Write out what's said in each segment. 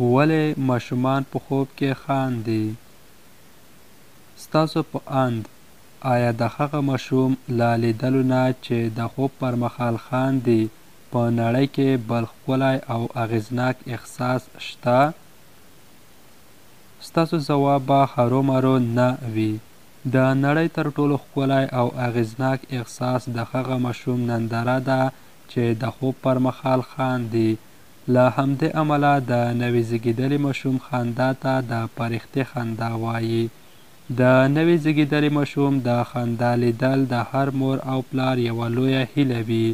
ولې ماشومان په خوب کې خاندي؟ ستاسو په اند آیا د هغه ماشوم له لیدلو نه چې د خوب پر مهال خاندي په نړۍ کې بل ښکلی او اغېزناک احساس شته؟ ستاسو ځواب به هرومرو نه وي. د نړۍ تر ټولو ښکلی او اغېزناک احساس د هغه ماشوم ننداره ده چې د خوب پر مهال خاندي. له همدې امله د نوي زیږېدلي ماشوم خندا ته د فرښتې خندا وايي. د نوي زیږېدلي ماشوم د خندا لیدل د هر مور او پلار یوه لویه هیله وي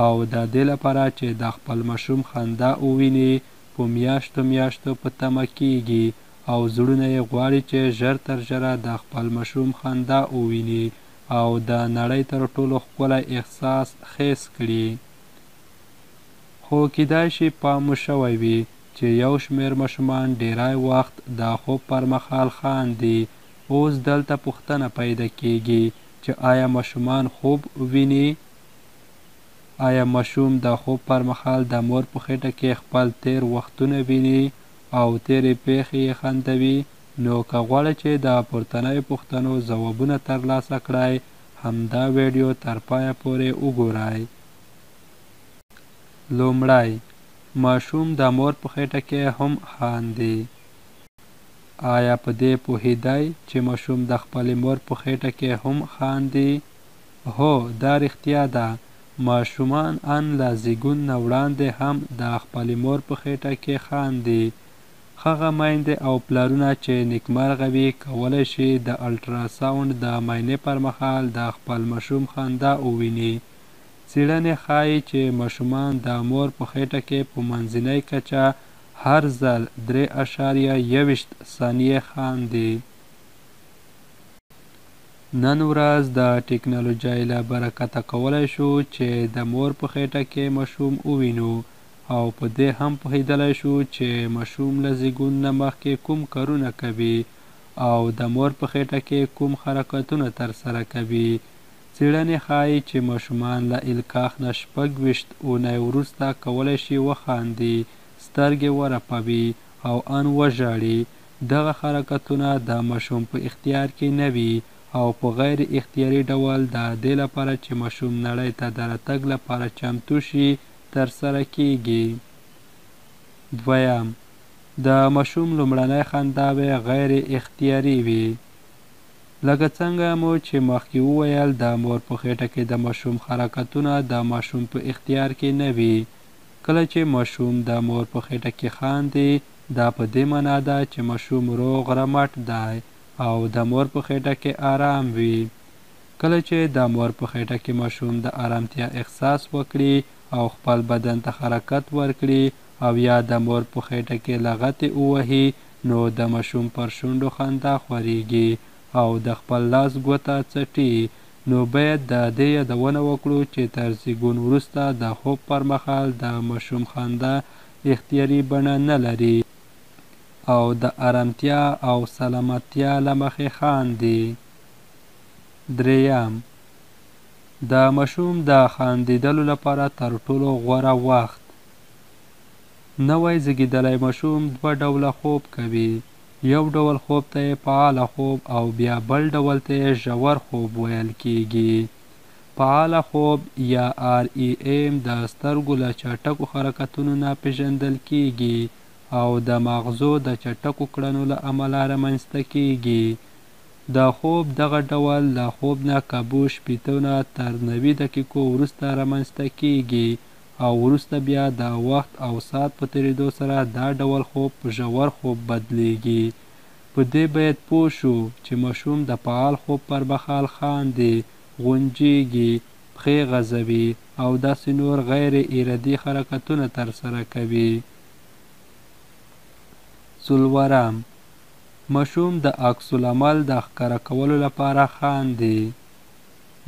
او د دې لپاره چې د خپل ماشوم خندا وویني په میاشتو میاشتو په تمه کیږي او زړونه یې غواړي چې ژر تر ژره د خپل ماشوم خندا وویني او د نړۍ تر ټولو ښکلی احساس حس کړي. خو کیدای شي پام مو شوی وي چې یو شمېر ماشومان ډیری وخت د خوب پر مهال خاندي. اوس دلته پوښتنه پیدا کیږي چې آیا ماشومان خوب ویني؟ آیا ماشوم د خوب پر مهال د مور په خېټه کې خپل تېر وختونه ویني او تېرې پېښې یې خندوي؟ نو که غواړئ چې د پورتنیو پوښتنو ځوابونه ترلاسه کړئ، همدا ویډیو تر پایه پورې وګورئ. لومړی، ماشوم د مور په خېټه کې هم خاندي. آیا په دې پوهېدئ چې ماشوم د خپلې مور په خېټه کې هم خاندي؟ هو، دا رښتیا ده. ماشومان ان له زیږون نه وړاندې هم د خپلې مور په خېټه کې خاندي. هغه میندې او پلرونه چې نیکمرغه وي کولی شي د الټراساونډ د معاینې پر مهال د خپل ماشوم خندا وویني. څېړنې ښايي چې ماشومان د مور په خېټه کې په منځنۍ کچه هر ځل 3.21 ثانیې خاندي. نن ورځ د ټکنالوژۍ له برکته کولی شو چې د مور په خېټه کې ماشوم ووینو او په دې هم پوهېدلی شو چې ماشوم له زیږون نه مخکې کوم کارونه کوي او د مور په خېټه کې کوم حرکتونه ترسره کوي. څېړنې ښايي چې ماشومان له القاح نه 26 اونۍ وروسته کولی شي وخاندي، سترګې ورپوي او ان وژاړي. دغه حرکتونه د ماشوم په اختیار کې نه وي او په غیر اختیاري ډول د دې لپاره چې ماشوم نړۍ ته د راتګ لپاره چمتو شي ترسره کیږي. دویم، د ماشوم لومړنۍ خنداوې غیر اختیاري وي. لکه څنګه مو چې مخکې وویل، د مور په خېټه کې د ماشوم حرکتونه د ماشوم په اختیار کې نه وي. کله چې ماشوم د مور په خېټه کې خاندي، دا په دې معنا ده چې ماشوم روغ رمټ دی او د مور په خېټه کې آرام وي. کله چې د مور په خېټه کې ماشوم د آرامتیا احساس وکړي او خپل بدن ته حرکت ورکړي او یا د مور په خېټه کې لغتې ووهي، نو د ماشوم پر شونډو خندا خورېږي او د خپل لاس ګوته څټي. نو باید د دې یادونه وکړو چې تر زیږون وروسته د خوب پر مهال د ماشوم خندا اختیاري بڼه نه لري او د آرامتیا او سلامتیا له مخې خاندي. درېیم، د ماشوم د خاندېدلو لپاره تر ټولو غوره وخت. نوی زیږېدلی ماشوم دوه ډوله خوب کوي. یو ډول خوب ته یې فعاله خوب او بیا بل ډول ته یې ژور خوب ویل کیږي. فعاله خوب یا REM د سترګو له چټکو حرکتونو نه پېژندل کیږي او د ماغزو د چټکو کړنو له امله رامنځته کیږي. د خوب دغه ډول له خوب نه کابو 60 نه تر 90 دقیقو وروسته رامنځته کیږي او وروسته بیا د وخت او ساعت په تېرېدو سره دا ډول خوب په ژور خوب بدلیږي. په دې باید پوه شو چې ماشوم د فعال خوب پر مهال خاندي، غونجیږي، پښې غځوي او داسې نور غیر ارادي حرکتونه ترسره کوي. څلورم، ماشوم د عکس العمل د ښکاره کولو لپاره خاندي.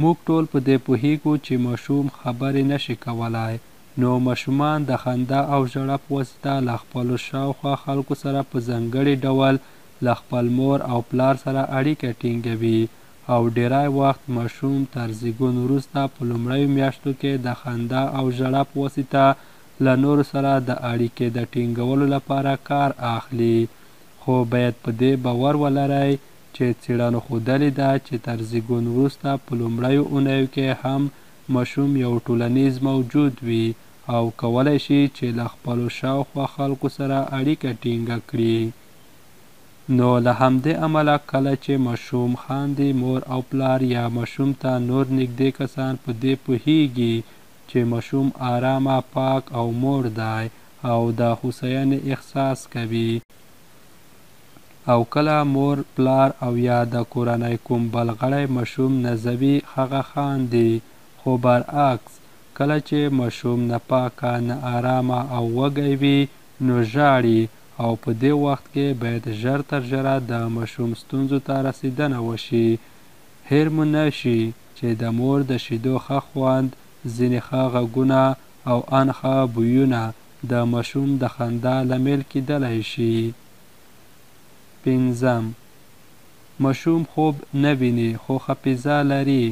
موږ ټول په دې پوهیږو چې ماشوم خبرې نشي کولای، نو ماشومان د خندا او ژړا په واسطه له خپلو شاوخوا خلکو سره په ځانګړي ډول له خپل مور او پلار سره اړیکه ټینګوي او ډیری وخت ماشوم تر زیږون وروسته په لومړیو میاشتو کې د خندا او ژړا په واسطه له نورو سره د اړیکې د ټینګولو لپاره کار اخلي. خو باید په دې باور ولرئ چې څېړنو ښودلې ده چې تر زیږون وروسته په لومړیو اونیو کې هم ماشوم یو ټولنیز موجود وي او کولای شي چې له خپلو شاوخوا خلکو سره اړیکه ټینګه کړي. نو له همدې امله کله چې ماشوم خاندي، مور او پلار یا ماشوم ته نور نږدې کسان په دې پوهیږي چې ماشوم آرامه، پاک او موړ دی او د هوساینې احساس کوي. او کله مور، پلار او یا د کورنۍ کوم بل غړی ماشوم نازوي، هغه خاندي. خو برعکس کله چې ماشوم ناپاکه، ناارامه او وږی وي، نو ژاړي او په دې وخت کې باید ژر تر ژره د ماشوم ستونزو ته رسېدنه وشي. هېر مو نه شي چې د مور د شیدو ښه خوند، ځینې ښه غږونه او ان ښه بویونه د ماشوم د خندا لامل کېدلی شي. پنځم، ماشوم خوب نه ویني خو حافظه لري.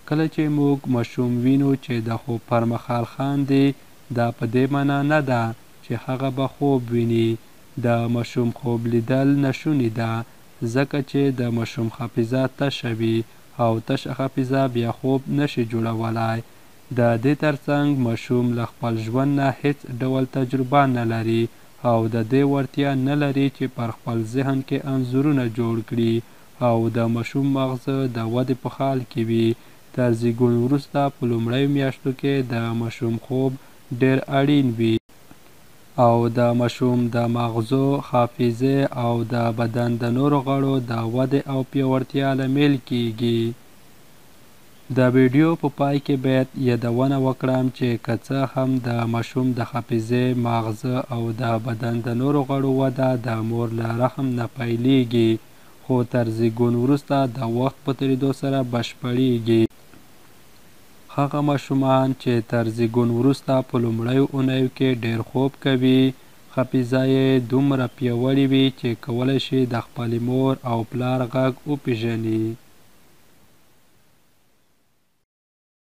کله چې موږ ماشوم وینو چې د خوب پر مهال خاندي، دا په دې مانا نه ده چې هغه به خوب ویني. د ماشوم خوب لیدل ناشونې ده، ځکه چې د ماشوم حافظه تشه وي او تشه حافظه بیا خوب نه شي جوړولای. د دې ترڅنګ ماشوم له خپل ژوند نه هېڅ ډول تجربه نه لري او د دې وړتیا نه لري چې پر خپل ذهن کې انځورونه جوړ کړي او د ماشوم ماغزه د ودې په حال کې وي. تر زیږون وروسته په لومړیو میاشتو کې د ماشوم خوب ډېر اړین وي او د ماشوم د ماغزو، حافظې او د بدن د نورو غړو د ودې او پیاوړتیا لامل کیږي. د ویډیو په پای کې باید یادونه وکړم چې که څه هم د ماشوم د حافظې، ماغزه او د بدن د نورو غړو وده د مور له رحم نه پیلیږي، خو تر زیږون وروسته د وخت په تېرېدو سره بشپړیږي. هغه ماشومان چې تر زیږون وروسته په لومړیو اونیو کې ډېر خوب کوي، حافظه یې دومره پیاوړې وي چې کولی شي د خپلې مور او پلار غږ وپېژني.